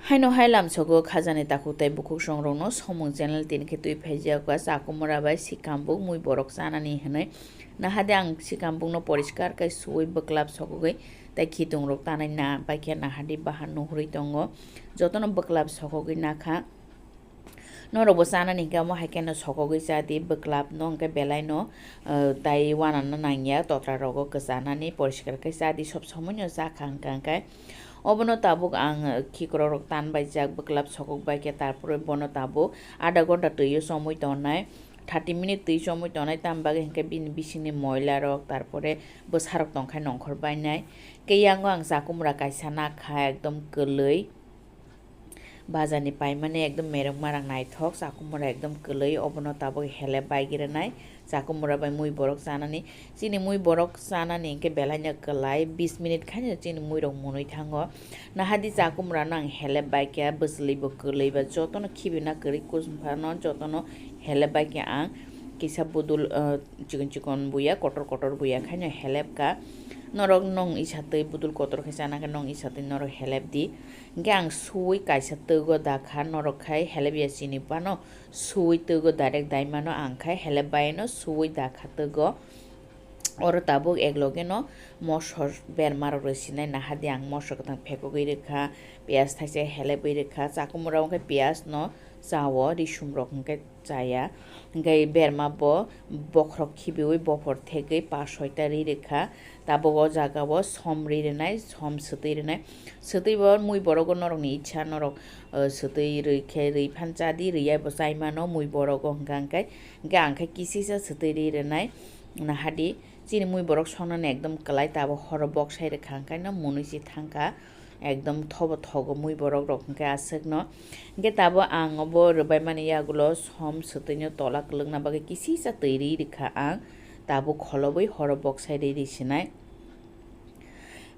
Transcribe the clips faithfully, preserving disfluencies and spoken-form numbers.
Haino hai lamsogo khajani takhuk tai bukhuk songrokno somung channel tini khe twi phaijak ba chakumura bai sikambuk mui borok chanani hinwi. Nahade ang sikambukno poriskar khe suwi bwklap sokogwi tai khitungrok tanai na bai khe nahadi bahan nuhurwi tongo. Jotono bwklap sokogwi nakha. Norokbo chanani hinkhe omo hai kheno sokogwi chadi bwklapno hinkhe belaino, ah, tai uanana nangya totrarogo kwchanani poriskar khe chadi sob somoino chakha hinkha hinkhe. Obono tabuk ang khikrorok tan baijak bwklap sokok bai khe, tarpore bono tabuk adha ghonta twio chomwi tongnai, thirty minute twi chomwi tongnai, tamni bagwi hinkhe bini bisingni moilarok, tarpore bwsarok tongkhai nongkhor bainai. Khe yango ang chakumura kaisa nakha ekdom kwlwi, bazarni paimani ekdom merok marang naithok, chakumura ekdom kwlwi, obono tabuk helep baigwi rwnai. Chakumura bai mui borok chanani. Chini mui borok chanani hinkhe belaino kwlai, bis minute khaino chini muirok munwi thango. Nahadi chakumurano ang helep bai khe, bwchwlwibo kwlwiba jotono khibina kwrwi kuchumphano jotono helep bai khe ang kisa budul, ah, chikon chikon buya, kotor kotor buya khaino helep kha. Norok nong isa twi budul kotor khe chana khe nong isa twi norok helep di. Hinkhe ang suwi kaisa twgo dakha, norok khai helep ya chini phano. Suwi twgo direct daimano ang khai helep baino suwi dakha twgo. Oro tabuk eklogeno moso bermarok rwsinai nahadi ang moso kwthang phekogwi rwkha, piyaj thaisa helebwi rwkha, chakumura wngkhe piyajno chao, risumrok hwnkhe chaya. Hwnkhe berma bo bokhorok khibiwi bophor thegwi pas soita ri rwkha. Tabuk o jaga o som ri rwnai, som swtwi rwnai. Swtwi bo mui borok o norokni icha norok, uh, swtwi rwi khe rwi phan cha di, rwi ya bo chai mano mui borok o hwnkha hwnkhe. Hwnkhe ang khe kisisa swtwi ri rwnai. Nahadi chini mui borok songnani ekdom kwlai, tabuk horo bok sai rwkha hwnkhe no munui se thangkha. Ekdom thobo thogo mui borok rok hwnkhe aswkno. Hwnkhe tabuk ang obo rwbaimani yagulo som swtwino tola kwlwkna bagwi kisisa twi ri rwkha ang. Tabuk kholobwi horo bok sai ri ri sinai.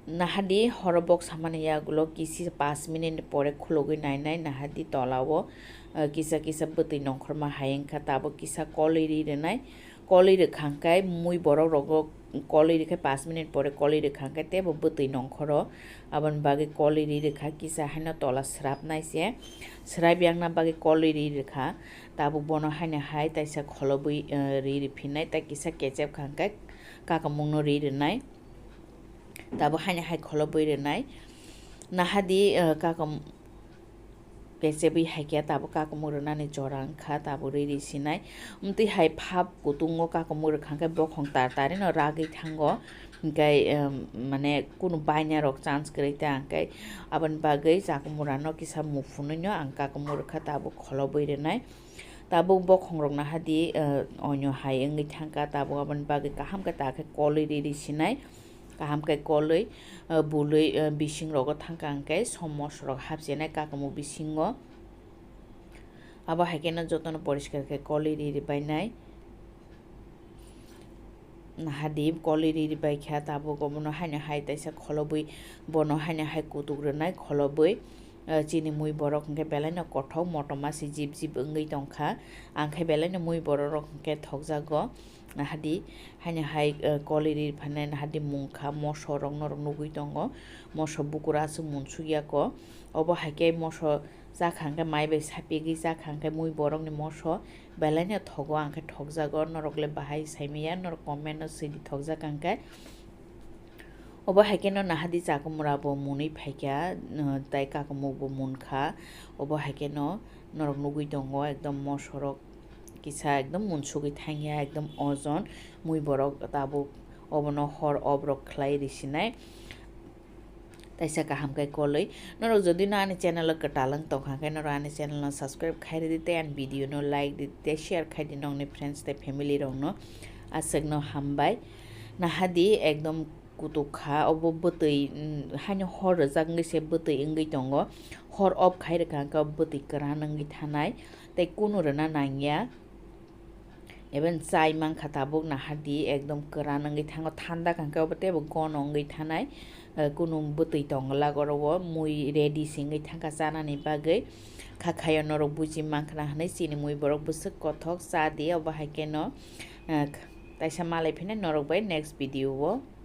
Nahadi horo bok samani yagulo kisi pas minute pore khulogwi nainai, nahadi tolao, eh, kisa kisa bwtwi nongkhorma hai wngkha, tabuk kisa kolwi ri rwnai. Kolwi rwkha hwnkhe mui borok rogo kolwi rwkhe pas minute pore kolwi rwkha hwnkhe teibo bwtwi nongkhoro. Aboni bagwi kolwi ri rwkha kisa haino tola swrapnai se. Swrap yakna bagwi kolwi ri rwkha. Tabuk bono haino hai taisa kholobwi, eh, ri riphinai tei kisa kechep kha hwnkhe kakamungno ri rwnai. Tabuk haino hai kholobwi rwnai. Nahadi, eh, kakamung kechebwi hai khe tabuk kakamung rwnani jora wngkha, tabuk ri ri sinai. Amtwi hai phap kutungo kakamung rwkha hwnkhe bokhong tar tarino ragwi thango. Hwnkhe, em, mane kunu bainarok chance kwrwi ta hwnkhe aboni bagwi chakumurano kisa muphunwino ang kakamung rwkha, tabuk kholobwi rwnai. Tabuk bokhongrok nahadi, eh, onyo hai wngwi thangkha, tabuk aboni bagwi kaham khe ta khe kolwi ri ri sinai. Kaham khe kolwi, eh, bului, eh, bisingrogo thangkha hwnkhe som mosorok hapchenai kakamung bisingo. Abo hai kheno jotono poriskar khe kolwi ri ri bainai. Nahadi kolwi ri ri bai kha, tabuk obono haino hai taisa kholobwi, bono haino hai kutuk rwnai kholobwi, eh, chini mui borok hwnkhe belaino kothok motom masi jip jip wngwi tongkha. Ang khe belaino mui borok rok hwnkhe thokjago. Nahadi, haino hai, eh, kolwi ri phanai nahadi mungkha moso rok norok nugwi tongo. Moso bukur aswk munsuk yako. Obo hai khe moso chakha hwnkhe mai bai sapigwi chakha hwnkhe mui borokni moso belaino thogo, ang khe thokjago. Norok le bahai saimaya, norok comment no swidi thokjak hwnkhe. Obo hai kheno nahadi chakumura bo munwi phaikha, uh, tai kakamuk bo munkha. Obo hai kheno norok nugwi tongo ekdom mosorok kisa ekdom munsugwi thangya ekdom ojon mui borok tabuk obono hor obrok khlai risinai. Taisa kaham khe kolwi. Norok jodi no ani channel o kwtal wng tongkha khe norok ani channel no subscribe khai ridi tei ani video no like di tei share khai di nokni friends tei family rok no. Aswk no hambai. Nahadi ekdom kutuk kha, obo bwtwi, mm, haino hor rwjak wngwi se bwtwi wngwi tongo. Hor off khai rwkha hwnkhe obo bwtwi kwran wngwi thanai, tei kunu rwna nangya. Even chai mankha tabuk nahadi ekdom kwran wngwi thango, thanda kha hwnkhe obo teibo gono wngwi thanai. Eh, kunu bwtwi tongwlak oro o mui ready se wngwi thangkha chanani bagwi. Kha khaio norok buji mankha na hwnwi chini mui borok bwswk kothok cha di, obo hai kheno, eh, taisa malai phina norok bai next video o.